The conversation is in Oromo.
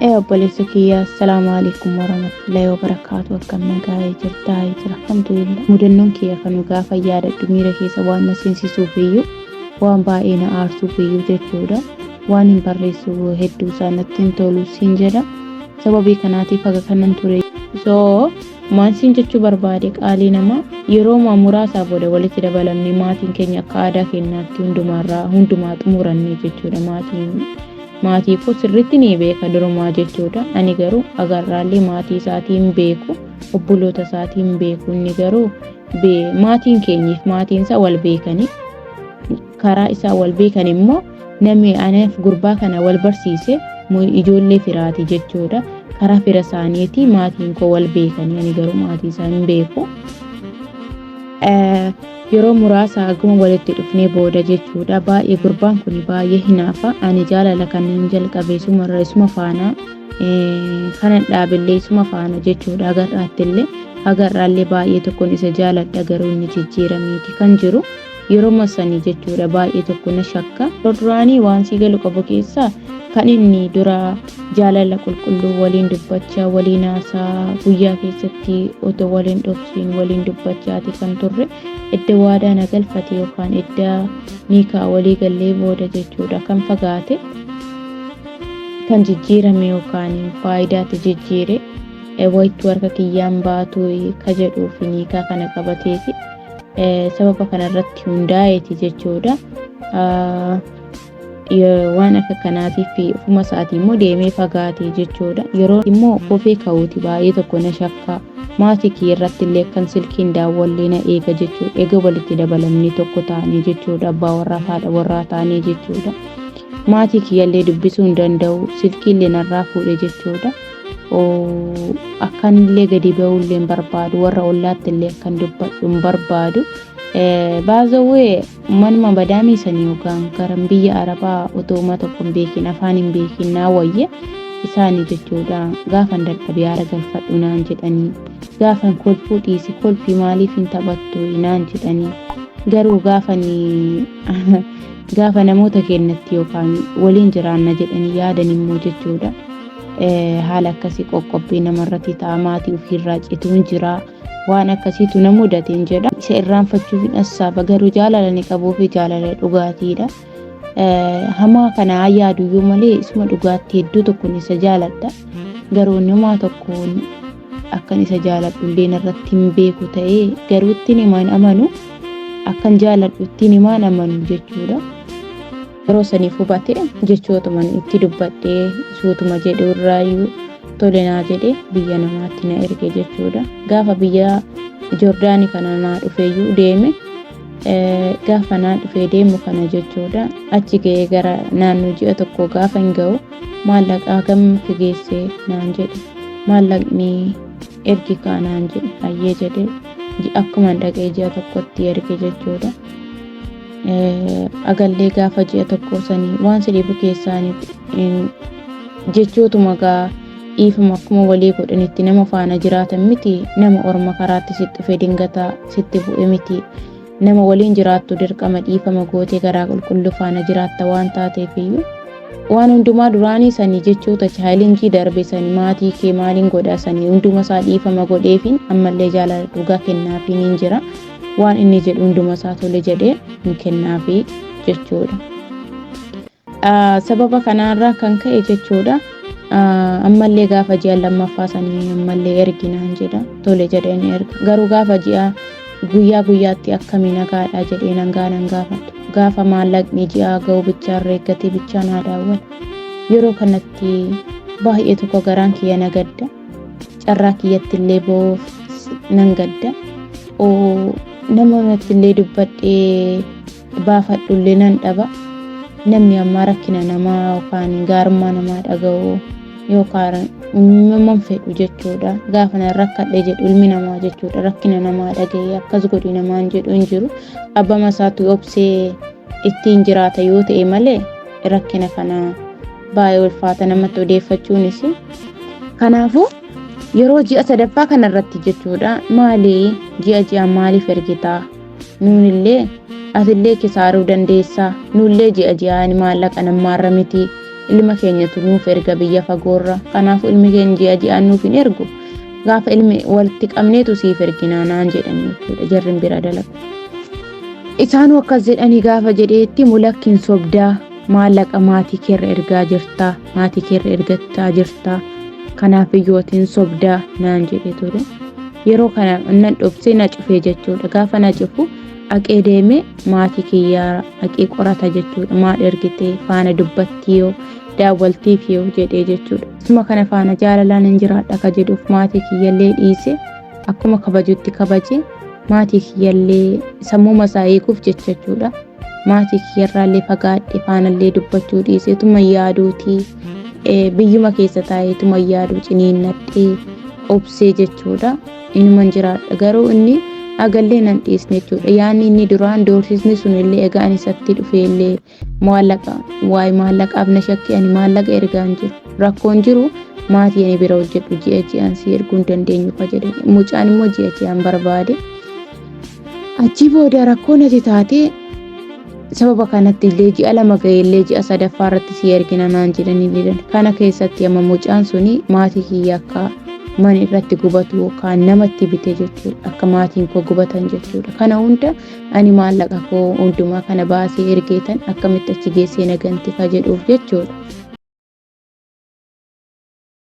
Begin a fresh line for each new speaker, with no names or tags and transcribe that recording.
Ee obboleessa kiyya, assalaamu alaikum warahmatullahi wabarakaatu. Akkam nagaa jirtaa? Jira, alhamdulillah. Mudannoon kiyya kanu gaafa yaadadhu miira keessa waan na seensisuuf iyyuu, waan baay'ee na aarsuuf iyyuu jechuudha. Waan hin barreessu hedduu isaa natti hin tolu siin jedha. Sababii kanaatiif haga kanan ture. So maal siin jechuu barbaade, qaalii nama, yeroo muraasaa booda walitti dabalamne, maatiin keenya akka aadaa keenyaatti hundumaarraa hundumaa xumuranne jechuudha. Maatiin maatii koo sirriitti ni beeka durumaa jechuudha. Ani garuu agarraallee maatii isaatii hin beeku, obboloota isaatii hin beeku. Inni garuu maatiin keenyiif maatiin isaa wal beekanii, karaa isaa wal beekan immoo namni anaaf gurbaa kana wal barsiise ijoollee firaati jechuudha. Karaa fira isaaniiti maatiin koo wal beekanii, ani garuu maatii isaa hin beeku. Yeroo muraasa aguma walitti dhufnee booda jechuudha, baay'ee gurbaan kun baay'ee hinaafa. Ani jaalala kanneen jalqabe isumarra, isuma faana kanan dhaabillee isuma faana jechuudha. Agarraattillee, agarraallee baay'ee tokkoon isa jaaladha, garuu inni jijjiirameeti kan jiru yeroo sanii jechuudha. Baay'ee tokko na shakka. Duraanii waan sii galu qabu keessaa kan inni dura jaalala qulqulluu waliin dubbachaa, waliin haasaa, guyyaa keessatti otoo waliin dhoksiin waliin dubbachaati kan turre. Edda waadaa na galfate yookaan edda niikaa walii gallee booda jechuudha kan fagaate, kan jijjiirame yookaan faayidaatti jijjiire. Wayittuu harka kiyyaan baatu ka jedhuuf niikaa kana qabateeti, sababa kanarratti hundaa'eeti jechuudha. Waan akka kanaatiif ofuma isaatii immoo deemee fagaate jechuudha. Yeroo immoo kofee ka'uuti baay'ee tokko na shakkaa. Maatii kiyya irratti illee kan silkiin daawwallee na eega jechuudha. Eega walitti dabalamnee tokko ta'anii jechuudha. Abbaa warraa fi haadha warraa ta'anii jechuudha. Maatii kiyyallee dubbisuu hin danda'u. Silkiillee narraa fuudhe jechuudha. Akkanillee gadi ba'uullee hin barbaadu. Warra ollaatti illee akkan dubbadhu hin barbaadu. Baazawwee manuma badaamii sanii yookaan karan biyya Arabaa otooma tokko hin beekin, afaan hin beekin naa wayye isaanii jechuudha. Gaafan dadhabee haara galfadhu naan jedhanii, gaafan kolfuu dhiisi, kolfii maaliif hin taphattu naan jedhanii, garuu gaafa namoota kennatti yookaan waliin jiraanna jedhanii yaadan immoo jechuudha. Haala akkasii qoqqobbii namarratti ta'a, maatii ofiirraa cituun jira. Waan akkasiitu na mudateen jedha. Isa irraanfachuuf hin assaaba, garuu jaalala ni qabuu fi jaalala dhugaatiidha. Hamaa kana yaaduyyuu malee isuma dhugaatti hedduu tokkoon isa jaaladha. Garuu namaa tokkoon akkan isa jaaladhu illee irratti hin beeku ta'ee, garuu ittiin himaan amanu, akkan jaaladhu ittiin himaan amanu jechuudha. Yeroo saniif hubate jechootuma itti dubbadhee suutuma jedhu irraayyuu tole naa jedhe, biyya namaatti na erge jechuudha. Gaafa biyya Joordaanii kana naa dhufeeyyuu deeme, gaafa naa dhufee deemu kana jechuudha. Achi ga'ee gara naannoo ji'a tokko gaafa hin ga'u, maallaqa hagam geessee naan jedhe. Maallaqni ergi kaa naan jedhe. Hayyee jedhe, akkuma dhaqee ji'a tokkotti erge jechuudha. Agallee gaafa ji'a tokko sanii waan si dhibu keessaanii jechootuma gaa dhiifama akkuma walii godhanitti nama faana jiraatan miti, nama orma karaatti sitti dhufe dingataa sitti bu'e miti. Nama waliin jiraattu dirqama dhiifama gootee garaa qulqulluu faana jiraatta waan taateef iyyuu, waan hundumaa duraanii sanii jechoota challenge darbe sanii, maatii kee maaliin godha sanii, hunduma isaa dhiifama godheefin ammallee jaalala dhugaa kennaafiin hin jira. Waan inni jedhu hunduma isaa tole jedhee hin kennaafi jechuudha. Sababa kanaarraa kan ka'e jechuudha. Ammallee gaafa ji'a lammaffaa sanii ammallee erginaan jedha, tole jedheen erga. Garuu gaafa ji'a guyyaa guyyaatti akkamii, nagaadha jedhee nangaa nan gaafatu. Gaafa maallaqni ji'a ga'u bichaan reeggatee bichaan haa daawwatu. Yeroo kanatti baay'ee tokko garaan kiyya na gadda. Carraa kiyyatti illee ba'uuf nan gadda. Nama natti illee dubbadhee baafadhu illee nan dhaba. Namni ammaa rakkina namaa yookaan gaarummaa namaa dhaga'u yookaan uumaman fedhu jechuudha. Gaafa nan rakkadhe jedhu ilmi namaa jechuudha, rakkina namaa dhaga'ee akkas godhi namaan jedhu hin jiru. Abbama isaatu obsee ittiin jiraata yoo ta'e malee, rakkina kana baay'ee ulfaata namatti odeeffachuunis. Kanaafuu yeroo ji'a sadaffaa kanarratti jechuudha, maali ji'a ji'a maaliif ergitaa, nuunillee atillee kisaaruu dandeessaa, nullee ji'a ji'aan maallaqa namaarra miti. Ilma keenyatu nuuf erga biyya fagoorra. Kanaafuu ilmi keenya ji'a ji'aan nuuf hin ergu. Gaafa ilmi walitti qabneetu siif erginaa naan jedhanii jechuudha. Jarri bira dalagu. Isaanuu akkas jedhanii gaafa jedheetti mulakkiin sobdaa maallaqa maatii keerra ergaa jirtaa maatii keerra ergachaa jirtaa kanaaf iyyootiin sobdaa naan jedhe ture. Yeroo kana nan dhobsee na cufee jechuudha. Gaafa na cufu dhaqee deemee maatii kiyyaa dhaqee qorata jechuudha. Maal ergitee faana dubbattii yoo daawwaltiif yoo jedhee jechuudha. Isuma kana faana jaalalaan hin jiraadha ka jedhuuf maatii kiyyallee dhiise akkuma kabajutti kabaje maatii kiyyallee sammuma isaa eeguuf jecha jechuudha. Maatii kiyyarraallee fagaadhe faanallee dubbachuu dhiise tuma yaaduutii biyyuma keessa taa'ee tuma yaaduu ciniinnadhee obsee jechuudha. Inuman jiraadha garuu inni agallee nan dhiisne jechuudha. Yaanni inni duraan doorsisni sun illee egaa ani isatti dhufee illee maallaqa waa'ee maallaqaaf na shakkii ani maallaqa ergaan jiru. Rakkoon jiru maatii ani bira hojjedhu ji'a ji'aan si erguu hin dandeenyu ka jedhan. Mucaan immoo ji'a ji'aan barbaade. Achi booda rakkoon ati taate sababa kanatti illee ji'a 2 ga'e illee ji'a sadaffaa irratti si ergina naan jedhanii didan. Kana keessatti amma mucaan suni maatii kiyya akka mana irratti gubatu yookaan namatti bite jechuudha. Akka maatiin koo gubatan jechuudha. Kana hunda ani maallaqa koo hundumaa kana baasee ergeetan akkamitti achi geessee na ganti ka jedhuuf jechuudha.